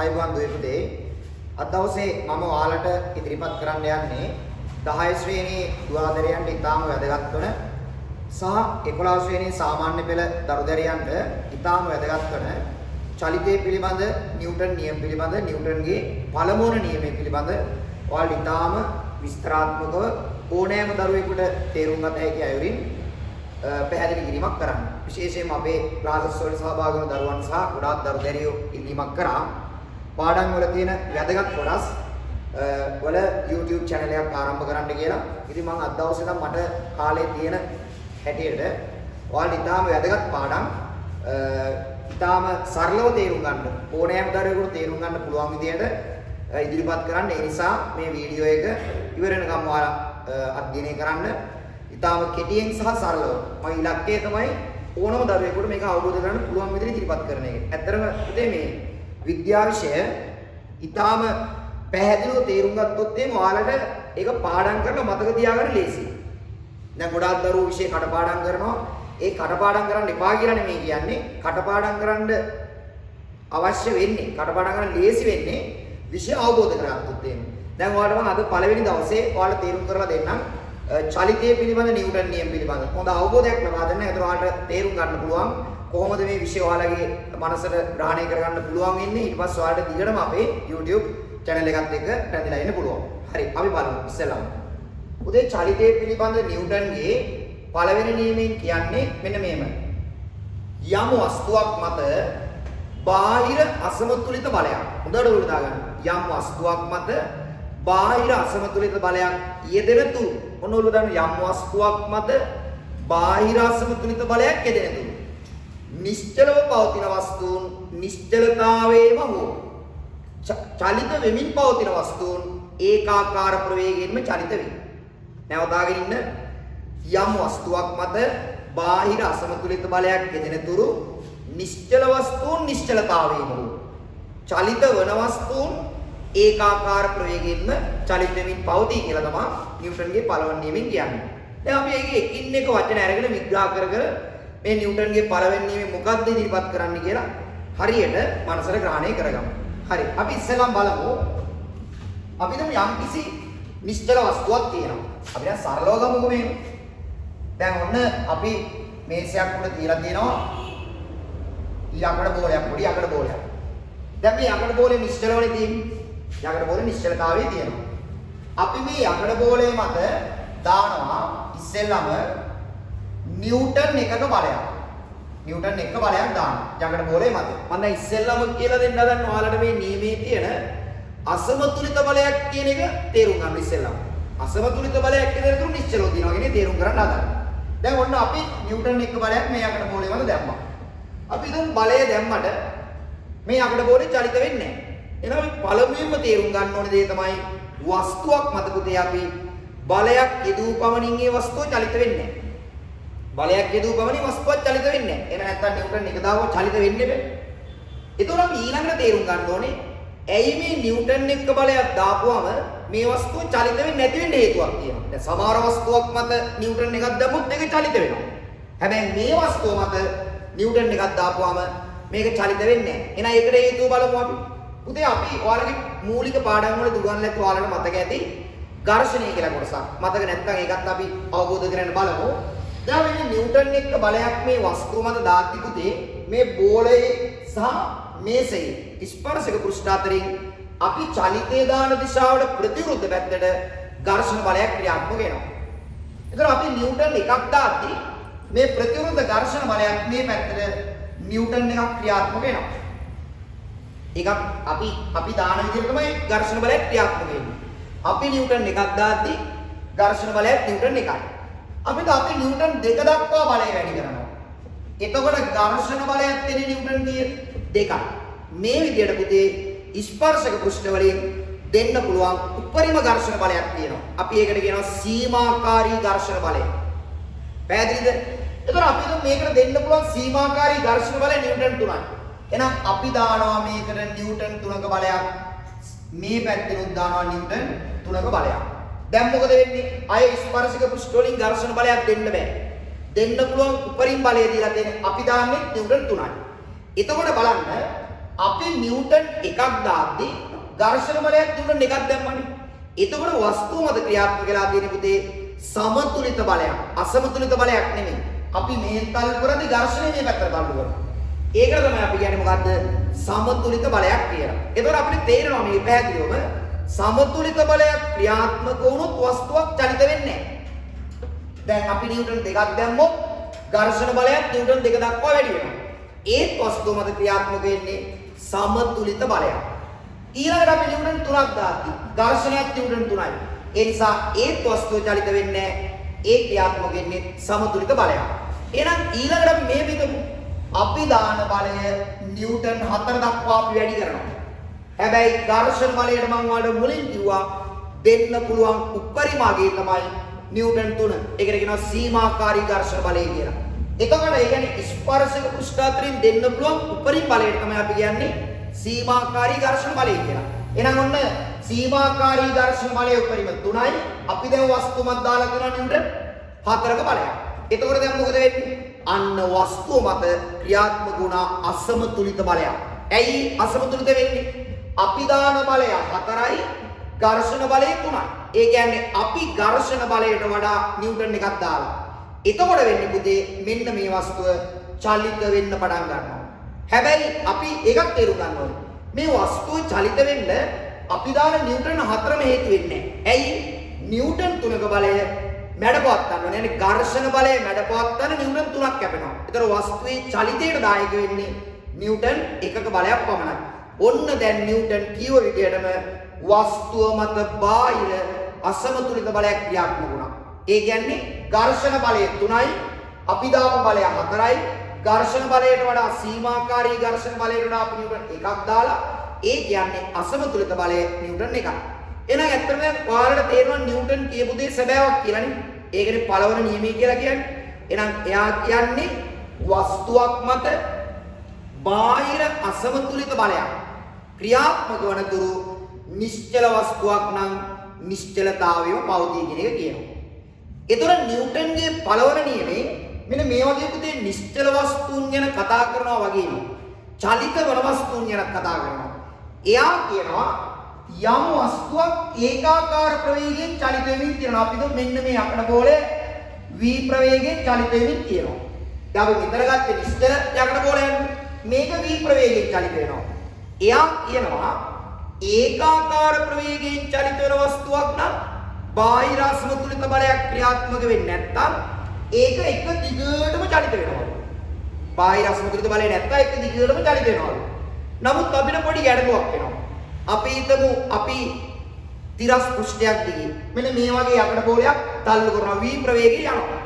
ආයුබෝවන් දුවේ පුතේ. අද දවසේ මම ඔයාලට ඉදිරිපත් කරන්න යන්නේ 10 ශ්‍රේණියේ දුවාදරයන්ට ඉතාම වැදගත් වන සහ 11 ශ්‍රේණියේ සාමාන්‍ය පෙළ දරුදැරියන්ට ඉතාම වැදගත් වන චලිතය පිළිබඳ නිව්ටන් නියම පිළිබඳ, නිව්ටන්ගේ පළමුවන නියමය පිළිබඳ ඔයාලට ඉතාම විස්තරාත්මකව ඕනෑම දරුවෙකුට තේරුම් ගත හැකි අයුරින් පැහැදිලි කිරීමක් කරන්න. විශේෂයෙන්ම අපේ ක්ලාසස් වලට සහභාගී වන දරුවන් සහ ගොඩාක් දරු දැරියෝ ඉල්ලීමක් කරා පාඩම් වල තියෙන වැදගත් කොටස් වල YouTube channel එකක් ආරම්භ කරන්න කියලා. ඉතින් මම අද දවසේ නම් මට කාලේ තියෙන හැටියට ඔයාලට ඉතාම වැදගත් පාඩම් ඉතාම සරලව තේරුම් ගන්න, ඕනෑම දරුවෙකුට තේරුම් ගන්න පුළුවන් විදියට ඉදිරිපත් කරන්න. ඒ නිසා මේ වීඩියෝ එක ඉවර වෙනකම් ඔයාලා අධ්‍යයනය කරන්න. ඉතාම කෙටියෙන් සහ සරලව. මගේ ඉලක්කය තමයි ඕනම දරුවෙකුට මේක අවබෝධ කරගන්න පුළුවන් විදිහට ඉදිරිපත් කරන එක. ඇත්තටම පුතේ, මේ විද්‍යා විෂය ඉතාම පැහැදිලිව තේරුම් ගත්තොත් එහෙම ඔයාලට ඒක පාඩම් කරලා මතක තියාගන්න ලේසියි. දැන් ගොඩාක් දරුවෝ විෂය කටපාඩම් කරනවා. ඒ කටපාඩම් කරන්න එපා කියලා නෙමෙයි කියන්නේ. කටපාඩම් කරන්න අවශ්‍ය වෙන්නේ, කටපාඩම් කරන්න ලේසි වෙන්නේ විෂය අවබෝධ කරගත්තොත් එහෙම. දැන් ඔයාලට මම අද පළවෙනි දවසේ ඔයාලට තේරුම් කරලා දෙන්නම් චලිතය පිළිබඳ නිව්ටන් නියම පිළිබඳ හොඳ අවබෝධයක් ලබා දෙන්න. ඒතර ඔයාලට තේරුම් ගන්න පුළුවන් කොහොමද මේ විෂය ඔයාලගේ මනසට ග්‍රහණය කරගන්න පුළුවන් වෙන්නේ. ඊට පස්සේ ඔයාලට දිගටම අපේ YouTube channel එකත් එක්ක රැඳිලා ඉන්න පුළුවන්. හරි, අපි බලමු ඉස්සෙල්ලාම. උදේ චලිතය පිළිබඳ නිව්ටන්ගේ පළවෙනි නියමයෙන් කියන්නේ මෙන්න මෙහෙම. යම් වස්තුවක් මත බාහිර අසමතුලිත බලයක්. හොඳට ඔළුවට දාගන්න. යම් වස්තුවක් මත බාහිර අසමතුලිත බලයක් යෙදෙන තුරු. ඔන්න ඔළුව දාන්න. යම් වස්තුවක් මත බාහිර අසමතුලිත බලයක් යෙදෙන තුරු නිශ්චලව පවතින වස්තුන් නිශ්චලතාවයේම හෝ චලිත වෙමින් පවතින වස්තුන් ඒකාකාර ප්‍රවේගයෙන්ම චලිත වේ. නැවතාගෙන ඉන්න. යම් වස්තුවක් මත බාහිර අසමතුලිත බලයක් යෙදෙන තුරු නිශ්චල වස්තුන් නිශ්චලතාවයේම හෝ චලිත වන වස්තුන් ඒකාකාර ප්‍රවේගයෙන්ම චලිත වෙමින් පවතී කියලා තමයි නිව්ටන්ගේ පළවෙනි නියමෙන් කියන්නේ. දැන් අපි ඒකේ එකින් එක වචන අරගෙන විග්‍රහ කර කර මේ නිව්ටන්ගේ පළවෙනි නියමය මොකක්ද ඉදිරිපත් කරන්න කියලා හරියට මනසට ග්‍රහණය කරගමු. හරි. අපි ඉස්සෙල්ලාම බලමු. අපි හිතමු යම්කිසි නිශ්චල වස්තුවක් තියෙනවා. අපි දැන් සරලව ගමුකෝ මේක. දැන් ඔන්න අපි මේසයක් උඩ තියලා තියෙනවා යකඩ බෝලයක්, පොඩි යකඩ බෝලයක්. දැන් මේ යකඩ බෝලේ නිශ්චලවනේ තියෙන්නේ. යකඩ බෝලේ නිශ්චලතාවයේ තියෙනවා. අපි මේ යකඩ බෝලේ මත දානවා ඉස්සෙල්ලම නිව්ටන් එකක බලයක්. නිව්ටන් එක බලයක් දානවා යකඩ බෝලේ මත. මම දැන් ඉස්සෙල්ලම කියලා දෙන්න හදන්නේ ඔයාලට මේ නියමයේ තියෙන අසමතුලිත බලයක් කියන එක තේරුම් ගන්න ඉස්සෙල්ලම. අසමතුලිත බලයක් කියන තුරු නිශ්චලව තියෙනවා කියන එක තේරුම් කරන්න හදන්නේ. දැන් ඔන්න අපි නිව්ටන් එක බලයක් මේ යකඩ බෝලේ මත දැම්මා. අපි දැන් බලය දැම්මට මේ යකඩ බෝලේ චලිත වෙන්නේ නැහැ. එහෙනම් අපි පළමුවෙන්ම තේරුම් ගන්න ඕනේ දේ තමයි වස්තුවක් මත පුතේ අපි බලයක් යෙදූ පමණින් ඒ වස්තුව චලිත වෙන්නේ නැහැ. බලයක් යෙදූ පමණින් වස්තුවක් චලිත වෙන්නේ නැහැ. එහෙනම් නැත්තම් නිව්ටන් එක දාවම චලිත වෙන්නේ බෑ. එතකොට අපි ඊළඟට තේරුම් ගන්න ඕනේ ඇයි මේ නිව්ටන් එක්ක බලයක් දාපුවම මේ වස්තුව චලිත වෙන්නේ නැති වෙන්න හේතුවක් තියෙනවා. දැන් සමහර වස්තුවක් මත නිව්ටන් එකක් දැම්මොත් ඒක චලිත වෙනවා. හැබැයි මේ වස්තුව මත නිව්ටන් එකක් දාපුවම මේක චලිත වෙන්නේ නැහැ. එහෙනම් ඒකට හේතුව බලමු අපි. පුතේ, අපි ඔයාලගේ මූලික පාඩම් වල උගන්වලා ඇති, ඔයාලට මතක ඇති ඝර්ෂණය කියලා කොටසක්. මතක නැත්නම් ඒකත් අපි අවබෝධ කරගන්න බලමු. දැන් මේ නිව්ටන් එක්ක බලයක් මේ වස්තුව මත දාද්දි පුතේ, මේ බෝලයේ සහ මේසයේ ස්පර්ශක පෘෂ්ඨ අතරින් අපි චලිතය දාන දිශාවට ප්‍රතිවිරුද්ධ පැත්තට ඝර්ෂණ බලයක් ක්‍රියාත්මක වෙනවා. එතකොට අපි නිව්ටන් එකක් දාද්දි මේ ප්‍රතිවිරුද්ධ ඝර්ෂණ බලයක් මේ පැත්තට නිව්ටන් එකක් ක්‍රියාත්මක වෙනවා. ඒකක් අපි අපි දාන විදිහට තමයි ඝර්ෂණ බලයක් ක්‍රියාත්මක වෙන්නේ. අපි නිව්ටන් එකක් දාද්දි ඝර්ෂණ බලයක් නිව්ටන් එකයි. අපිට අපි නිව්ටන් දෙක දක්වා බලය වැඩි කරනවා. එතකොට ඝර්ෂණ බලයක් දෙන්නේ නිව්ටන් කීයද? දෙකයි. මේ විදිහට පුතේ, ස්පර්ශක පෘෂ්ඨ වලින් දෙන්න පුළුවන් උපරිම ඝර්ෂණ බලයක් තියෙනවා. අපි ඒකට කියනවා සීමාකාරී ඝර්ෂණ බලය. පැහැදිලිද? එතකොට අපි හිතමු මේකට දෙන්න පුළුවන් සීමාකාරී ඝර්ෂණ බලය නිව්ටන් 3යි. එහෙනම් අපි දානවා මේකට නිව්ටන් 3ක බලයක්. මේ පැත්තෙනුත් දානවා නිව්ටන් 3ක බලයක්. දැන් මොකද වෙන්නේ? අය ස්පර්ශක පෘෂ්ඨ වලින් ඝර්ෂණ බලයක් දෙන්න බෑ. දෙන්න පුළුවන් උපරිම බලය දීලා තියෙන්නේ, අපි දාන්නේ නිව්ටන් 3යි. එතකොට බලන්න. අපි නිව්ටන් එකක් දාද්දි ඝර්ෂණ බලයක් නිව්ටන් එකක් දැම්මනේ. එතකොට වස්තුව මත ක්‍රියාත්මක වෙලා තියෙන පුතේ සමතුලිත බලයක්. අසමතුලිත බලයක් නෙමෙයි. අපි මෙහෙන් තල්ලු කරද්දි ඝර්ෂණය මේ පැත්තට තල්ලු කරනවා. ඒකට තමයි අපි කියන්නේ මොකද්ද? සමතුලිත බලයක් කියලා. එතකොට අපිට තේරෙනවා මේ පැහැදිලිවම සමතුලිත බලයක් ක්‍රියාත්මක වුණොත් වස්තුවක් චලිත වෙන්නේ නැහැ. දැන් අපි නිව්ටන් දෙකක් දැම්මොත් ඝර්ෂණ බලයක් නිව්ටන් දෙක දක්වා වැඩි වෙනවා. ඒත් වස්තුව මත ක්‍රියාත්මක වෙන්නේ සමතුලිත බලයක්. ඊළඟට අපි නිව්ටන් තුනක් දාද්දි ඝර්ෂණයක් නිව්ටන් තුනයි. ඒ නිසා ඒත් වස්තුව චලිත වෙන්නේ නැහැ. ඒ ක්‍රියාත්මක වෙන්නේ සමතුලිත බලයක්. එහෙනම් ඊළඟට අපි මේ හිතමු. අපි දාන බලය නිව්ටන් 4 දක්වා අපි වැඩි කරනවා. හැබැයි ඝර්ෂණ බලයට මම ඔයාලට මුලින් කිව්වා දෙන්න පුළුවන් උපරිම අගය තමයි නිව්ටන් 3. ඒකට කියනවා සීමාකාරී ඝර්ෂණ බලය කියලා. එතකොට ඒ කියන්නේ ස්පර්ශක පෘෂ්ඨ අතරින් දෙන්න පුළුවන් උපරිම බලයට තමයි අපි කියන්නේ සීමාකාරී ඝර්ෂණ බලය කියලා. එහෙනම් ඔන්න සීමාකාරී ඝර්ෂණ බලයේ උපරිම 3යි. අපි දැන් වස්තු මත දාලා කරනවා නිව්ටන් 4ක බලයක්. එතකොට දැන් මොකද වෙන්නේ? අන්න වස්තුව මත ක්‍රියාත්මක වුණා අසමතුලිත බලයක්. ඇයි අසමතුලිත වෙන්නේ? අපි දාන බලය 4යි ඝර්ෂණ බලය 3යි. ඒ කියන්නේ අපි ඝර්ෂණ බලයට වඩා නිව්ටන් එකක් දාලා. එතකොට වෙන්නේ පුතේ මෙන්න මේ වස්තුව චලිත වෙන්න පටන් ගන්නවා. හැබැයි අපි ඒකත් තේරුම් ගන්න ඕනේ. මේ වස්තුව චලිත වෙන්න අපි දාන නිව්ටන් 4ම හේතු වෙන්නේ නැහැ. ඇයි? නිව්ටන් 3ක බලය මැඩපවත්තන්න ඕනේ. යනි ඝර්ෂණ බලය මැඩපවත්තන්න නිව්ටන් 3ක් කැපෙනවා. ඒතර වස්තුවේ චලිතයට දායක වෙන්නේ නිව්ටන් එකක බලයක් පමණයි. ඔන්න දැන් නිව්ටන් කියව විදියටම වස්තුව මත බාහිර අසමතුලිත බලයක් ක්‍රියාත්මක වුණා. ඒ කියන්නේ ඝර්ෂණ බලය 3යි, අපි දාපු බලය 4යි. ඝර්ෂණ බලයට වඩා සීමාකාරී ඝර්ෂණ බලයට වඩා අපි නිව්ටන් එකක් දාලා, ඒ කියන්නේ අසමතුලිත බලය නිව්ටන් එකයි. එහෙනම් ඇත්තටම දැන් ඔයාලට තේරෙනවා නිව්ටන් කියපු දේ සැබෑවක් කියලානේ. ඒකනේ පළවන නියමය කියලා කියන්නේ. එහෙනම් එයා කියන්නේ වස්තුවක් මත බාහිර අසමතුලිත බලයක් ක්‍රියාත්මක වන තුරු නිශ්චල වස්තුවක් නම් නිශ්චලතාවයම පවතී කියන එක කියනවා. ඒතර නිව්ටන්ගේ පළවන නියමේ මෙන්න මේ වගේ පුතේ නිශ්චල වස්තුන් ගැන කතා කරනවා වගේම චලිත වන වස්තුන් ගැන කතා කරනවා. එයා කියනවා යම් වස්තුවක් ඒකාකාර ප්‍රවේගයෙන් චලිත වෙමින් තියෙනවා. අපි හිතමු මෙන්න මේ යකඩ බෝලය v ප්‍රවේගයෙන් චලිත වෙමින් තියෙනවා. දැන් අපි මෙතන ගත්තේ නිශ්චල යකඩ බෝලයන්නේ. මේක v ප්‍රවේගයෙන් චලිත වෙනවා. එයා කියනවා ඒකාකාර ප්‍රවේගයෙන් චලිත වෙන වස්තුවක් නම් බාහිර අසමතුලිත බලයක් ක්‍රියාත්මක වෙන්නේ නැත්නම් ඒක එක දිගටම චලිත වෙනවා. බාහිර අසමතුලිත බලය නැත්නම් එක දිගටම චලිත වෙනවා. නමුත් අපිට පොඩි ගැටලුවක් එනවා. අපි හිතමු අපි තිරස් පෘෂ්ඨයක් දිගේ මෙන්න මේ වගේ යකඩ බෝලයක් තල්ලු කරනවා v ප්‍රවේගයෙන් යනවා.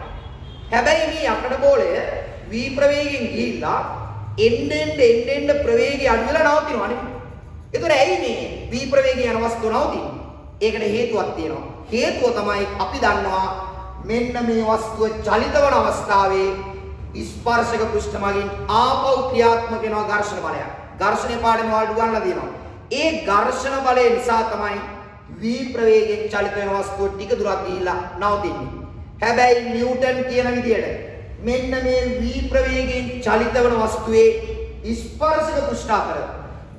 හැබැයි මේ යකඩ බෝලය v ප්‍රවේගයෙන් ගිහිල්ලා එන්න එන්න එන්න එන්න ප්‍රවේගය අඩු වෙලා නවතිනවා නේ. ඒතර ඇයි මේ v ප්‍රවේගයෙන් යන වස්තුව නවතින්නේ? ඒකට හේතුවක් තියෙනවා. හේතුව තමයි අපි දන්නවා මෙන්න මේ වස්තුව චලිත වන අවස්ථාවේ ස්පර්ශක පෘෂ්ඨ මගින් ආපහු ක්‍රියාත්මක වෙනවා ඝර්ෂණ බලයක්. ඝර්ෂණය පාඩම ඔයාලට උගන්වලා තියෙනවා. ඒ ඝර්ෂණ බලය නිසා තමයි v ප්‍රවේගයෙන් චලිත වෙන වස්තුව ටික දුරක් ගිහිල්ලා නවතින්නේ. හැබැයි නිව්ටන් කියන විදියට මෙන්න මේ v ප්‍රවේගයෙන් චලිත වන වස්තුවේ ස්පර්ශක පෘෂ්ඨ අතර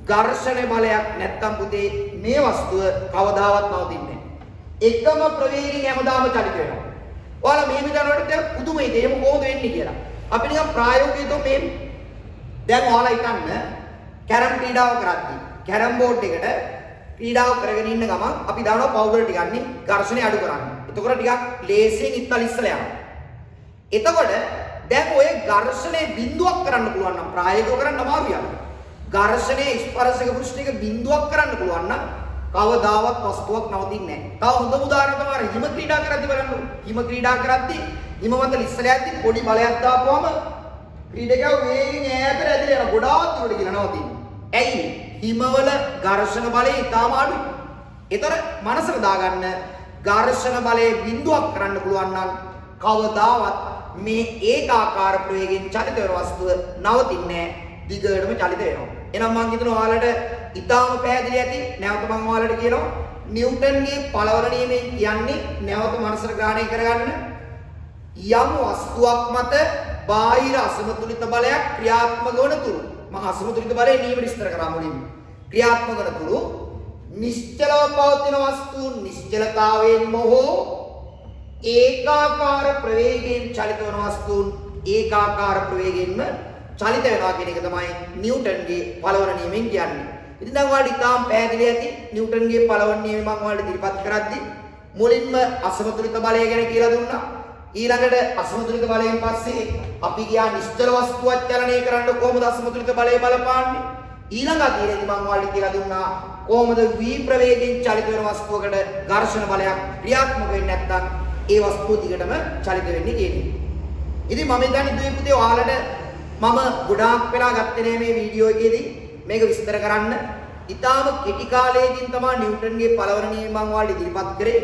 ඝර්ෂණ බලයක් නැත්තම් පුතේ මේ වස්තුව කවදාවත් නවතින්නේ නැහැ. එකම ප්‍රවේගයෙන් හැමදාම චලිත වෙනවා. ඔයාලා මෙහෙම හිතනකොට ටිකක් පුදුමයි එහෙම කොහොමද වෙන්නේ කියලා. අපි නිකන් ප්‍රායෝගිකව මේ දැන් ඔයාලා හිතන්න කැරම් ක්‍රීඩාව කරද්දී කැරම් බෝඩ් එකට ක්‍රීඩාව කරගෙන ඉන්න ගමන් අපි දානවා පවුඩර් ටිකක් නේ ඝර්ෂණය අඩු කරන්න. එතකොට ටිකක් ලේසියෙන් ඉත්තල් ඉස්සලා යනවා. එතකොට දැන් ඔය ඝර්ෂණය බිඳුවක් කරන්න පුළුවන් නම් ප්‍රායෝගිකව කරන්න අමාරුයි අපිට. ඝර්ෂණයේ ස්පර්ශක පෘෂ්ඨයක බිඳුවක් කරන්න පුළුවන් නම් කවදාවත් වස්තුවක් නවතින්නේ නැහැ. තව හොඳම උදාහරණය තමයි අර හිම ක්‍රීඩා කරද්දි බලන්න. හිම ක්‍රීඩා කරද්දි හිම මත ලිස්සලා යද්දි පොඩි බලයක් දාපුවම ක්‍රීඩකයා වේගෙන් ඈතට ඇදලා යනවා. ගොඩාක් දුරට ගිහලා නවතින්නේ. ඇයි? හිමවල ඝර්ෂණ බලය ඉතාම අඩුයි. ඒතර මනසට දාගන්න ඝර්ෂණ බලය බිඳුවක් කරන්න පුළුවන් නම් කවදාවත් මේ ඒකාකාර ප්‍රවේගයෙන් චලිත වෙන වස්තුව නවතින්නේ නැහැ. දිගටම චලිත වෙනවා. එහෙනම් මං හිතනවා ඔයාලට ඉතාම පැහැදිලි ඇති. නැවත මං ඔයාලට කියනවා නිව්ටන්ගේ පළවන නියමයෙන් කියන්නේ නැවත මනසට ග්‍රහණය කරගන්න යම් වස්තුවක් මත බාහිර අසමතුලිත බලයක් ක්‍රියාත්මක වන තුරු මම අසමතුලිත බලයේ නියම විස්තර කරා මුලින්ම. ක්‍රියාත්මක වන තුරු නිශ්චලව පවතින වස්තුන් නිශ්චලතාවයෙන්ම හෝ ඒකාකාර ප්‍රවේගයෙන් චලිත වන වස්තුන් ඒකාකාර ප්‍රවේගයෙන්ම චලිත වෙනවා කියන එක තමයි නිව්ටන්ගේ පළවන නියමෙන් කියන්නේ. ඉතින් දැන් ඔයාලට ඉතාම පැහැදිලි ඇති නිව්ටන්ගේ පළවන නියමය මම ඔයාලට ඉදිරිපත් කරද්දි මුලින්ම අසමතුලිත බලය ගැන කියලා දුන්නා. ඊළඟට අසමතුලිත බලයෙන් පස්සේ අපි ගියා නිශ්චල වස්තුවක් චලනය කරන්න කොහොමද අසමතුලිත බලය බලපාන්නේ. ඊළඟ අදියරේදී මම ඔයාලට කියලා දුන්නා කොහොමද V ප්‍රවේගයෙන් චලිත වෙන වස්තුවකට ඝර්ෂණ බලයක් ක්‍රියාත්මක වෙන්නේ නැත්නම් ඒ වස්තුව දිගටම චලිත වෙන්නේ කියන එක. ඉතින් මම හිතන්නේ දුවේ පුතේ ඔයාලට මම ගොඩාක් වෙලා ගත්තේ නෑ මේ වීඩියෝ එකේදී මේක විස්තර කරන්න. ඉතාම කෙටි කාලයකින් තමයි නිව්ටන්ගේ පළවන නියමය මම ඔයාලට ඉදිරිපත් කරේ.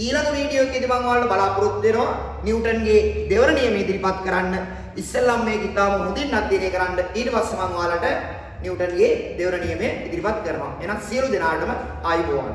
ඊළඟ වීඩියෝ එකේදී මම ඔයාලට බලාපොරොත්තු වෙනවා නිව්ටන්ගේ දෙවන නියමය ඉදිරිපත් කරන්න. ඉස්සෙල්ලම මේක ඉතාම හොඳින් අධ්‍යයනය කරන්න. ඊට පස්සේ මම ඔයාලට නිව්ටන්ගේ දෙවන නියමය ඉදිරිපත් කරනවා. එහෙනම් සියලු දෙනාටම ආයුබෝවන්.